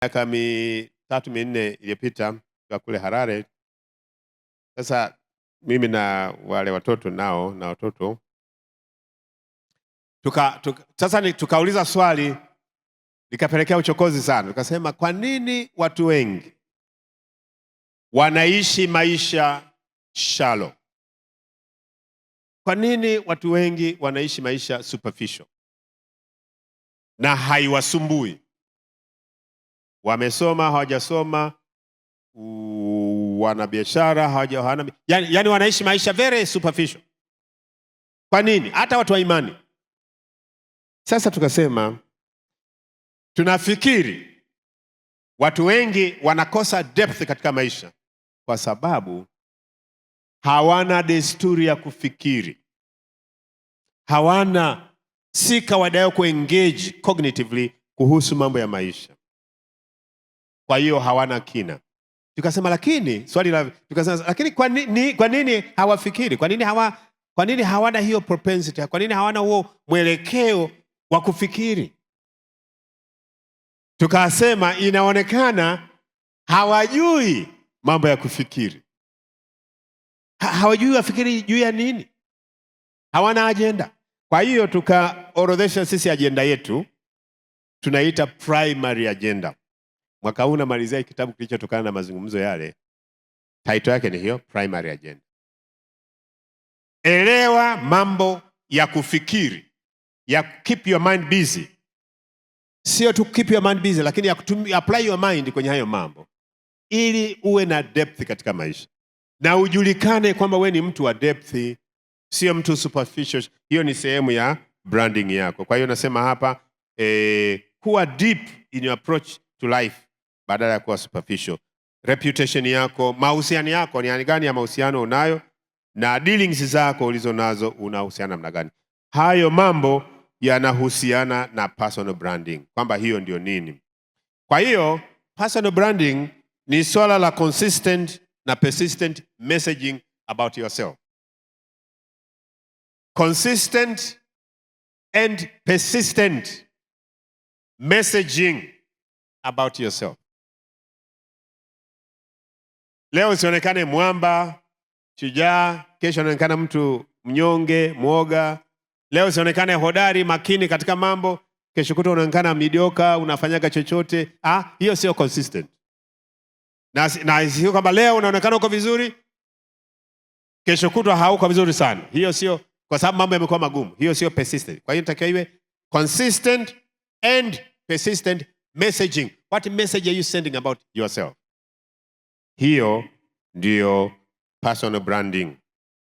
Miaka 3 4 iliyopita kwa kule Harare. Sasa mimi na wale watoto nao na watoto sasa tukauliza swali likapelekea uchokozi sana. Tukasema, kwa nini watu wengi wanaishi maisha shallow? Kwa nini watu wengi wanaishi maisha superficial na haiwasumbui? Wamesoma, hawajasoma, wana biashara, hawana, yani wanaishi maisha very superficial. Kwa nini? Hata watu wa imani. Sasa tukasema tunafikiri watu wengi wanakosa depth katika maisha kwa sababu hawana desturi ya kufikiri, hawana, si kawaida yao kuengage cognitively kuhusu mambo ya maisha, kwa hiyo hawana kina. Tukasema lakini swali la tukasema lakini kwa nini hawafikiri? Kwa nini hawana hiyo propensity? Kwa nini hawana huo mwelekeo wa kufikiri? Tukasema inaonekana hawajui mambo ya kufikiri, hawajui wafikiri juu ya nini, hawana ajenda. Kwa hiyo tukaorodhesha sisi ajenda yetu, tunaita primary agenda. Mwaka huu namalizia kitabu kilichotokana na mazungumzo yale, title yake ni hiyo, primary agenda. Elewa mambo ya kufikiri, ya keep your mind busy, sio tu keep your mind busy, lakini ya kutumia, apply your mind kwenye hayo mambo ili uwe na depth katika maisha na ujulikane kwamba we ni mtu wa depth, sio mtu superficial. Hiyo ni sehemu ya branding yako. Kwa hiyo nasema hapa kuwa deep in your approach to life badala ya kuwa superficial. Reputation yako, mahusiano yako ni aina gani ya mahusiano unayo, na dealings zako ulizo nazo unahusiana namna gani? Hayo mambo yanahusiana na personal branding, kwamba hiyo ndio nini. Kwa hiyo personal branding ni swala la consistent na persistent messaging about yourself. Consistent and persistent messaging about yourself. Leo usionekane mwamba, shujaa, kesho anaonekana mtu mnyonge, mwoga. Leo usionekane hodari, makini katika mambo, kesho kutwa unaonekana mediocre, unafanyaga chochote. Ah, hiyo sio consistent. Na sio kwamba leo unaonekana uko vizuri, kesho kutwa hauko vizuri sana. Hiyo sio, kwa sababu mambo yamekuwa magumu. Hiyo sio persistent. Kwa hiyo inatakiwa iwe consistent and persistent messaging. What message are you sending about yourself? Hiyo ndiyo personal branding.